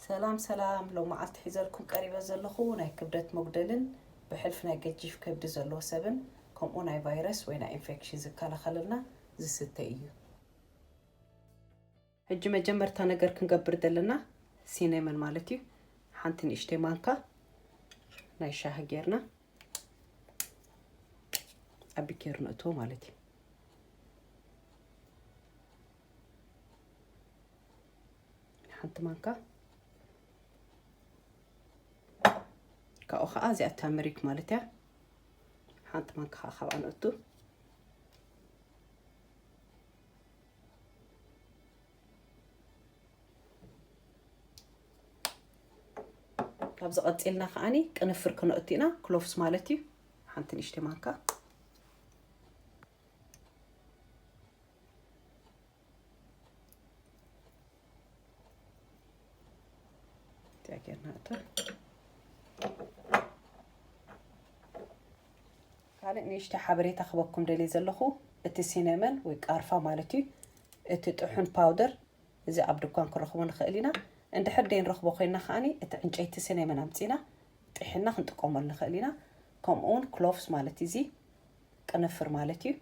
ሰላም ሰላም፣ ሎማዓልቲ ሒዘልኩም ቀሪበ ዘለኹ ናይ ክብደት መጉደልን ብሕልፊ ናይ ገጂፍ ከብዲ ዘለዎ ሰብን ከምኡ ናይ ቫይረስ ወይ ናይ ኢንፌክሽን ዝከላኸለልና ዝስተ እዩ። ሕጂ መጀመርታ ነገር ክንገብር ዘለና ሲነመን ማለት እዩ። ሓንቲ ንእሽተይ ማንካ ናይ ሻሂ ጌርና ኣብ ቢኬር ነእትዎ ማለት እዩ። ሓንቲ ማንካ። ካብኡ ከዓ እዚኣ ታመሪክ ማለት እያ። ሓንቲ ማንካ ከዓ ካብኣ ነእቱ። ካብዚ ቀፂልና ከዓኒ ቅንፍር ክነእቱ ኢና። ክሎፍስ ማለት እዩ። ሓንቲ ንእሽተይ ማንካ። እዚኣ ጌርና እታ ካልእ ንእሽተይ ሓበሬታ ክበኩም ደልየ ዘለኹ፣ እቲ ሲነመን ወይ ቃርፋ ማለት እዩ፣ እቲ ጥሑን ፓውደር፣ እዚ ኣብ ድኳን ክረኽቦ ንኽእል ኢና። እንድሕር ደይንረኽቦ ኮይንና ከዓኒ እቲ ዕንጨይቲ ሲነመን ኣምፂና ጥሒና ክንጥቀመሉ ንኽእል ኢና። ከምኡ እውን ክሎፍስ ማለት እዚ ቅንፍር ማለት እዩ።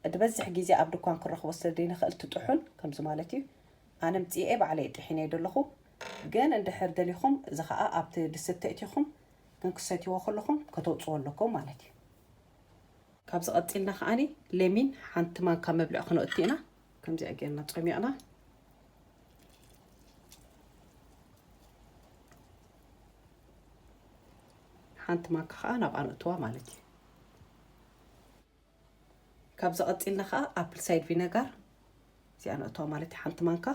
እቲ በዝሕ ግዜ ኣብ ድኳን ክረኽቦ ስለ ደይንኽእል ትጥሑን ከምዚ ማለት እዩ። ኣነ ምፅኤ ባዕለይ ጥሒነ ዘለኹ፣ ግን እንድሕር ደሊኹም እዚ ኸዓ ኣብቲ ድስቲ እቲኹም ግን ክሰትይዎ ከለኹም ከተውፅዎ ኣለኩም ማለት እዩ። ካብዚ ቀፂልና ከዓኒ ሌሚን ሓንቲ ማንካ መብልዕ ክነእቱ ኢና። ከምዚኣ ጌርና ፀሚቕና ሓንቲ ማንካ ከዓ ናብኣ ነእትዋ ማለት እዩ። ካብዚ ቀፂልና ከዓ ኣፕል ሳይድ ቪነጋር እዚኣ ነእትዋ ማለት እዩ፣ ሓንቲ ማንካ።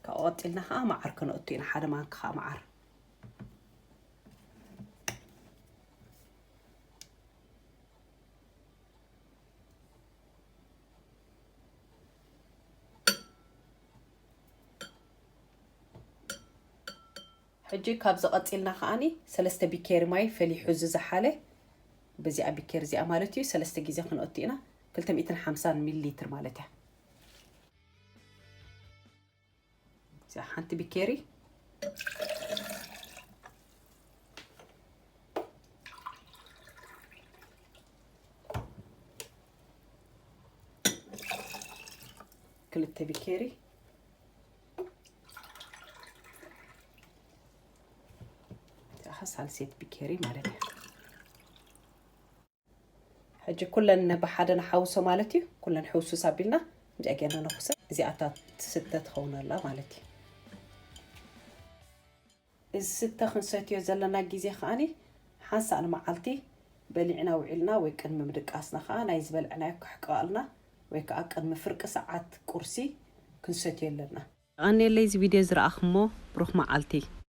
ካብኡ ቀፂልና ከዓ መዓር ክነእቱ ኢና፣ ሓደ ማንካ ከዓ መዓር። ሕጂ ካብዚ ቀፂልና ከዓኒ ሰለስተ ቢኬሪ ማይ ፈሊሑ ዝዘሓለ በዚኣ ቢኬሪ እዚኣ ማለት እዩ ሰለስተ ግዜ ክነእቱ ኢና። ክልተ ሚእትን ሓምሳን ሚሊ ሊትር ማለት እያ። እዚኣ ሓንቲ ቢኬሪ። ክልተ ቢኬሪ። እዚኣ ሳልሴት ቢኬሪ ማለት እያ። ሕጂ ኩለን ብሓደ ንሓውሶ ማለት እዩ። ኩለን ሕውሱስ ኣቢልና እዚኣ ጌርና ነኹሰ። እዚኣ እታ ትስተ ትኸውን ኣላ ማለት እዩ። እዚ ስተ ክንሰትዮ ዘለና ግዜ ከዓኒ ሓንሳእ ንመዓልቲ በሊዕና ውዒልና ወይ ቅድሚ ምድቃስና ከዓ ናይ ዝበልዕናዮ ክሕቀቐልና ወይ ከዓ ቅድሚ ፍርቂ ሰዓት ቁርሲ ክንሰትዮ ኣለና። የቐንየለይ እዚ ቪድዮ ዝረኣኹሞ፣ ብሩኽ መዓልቲ።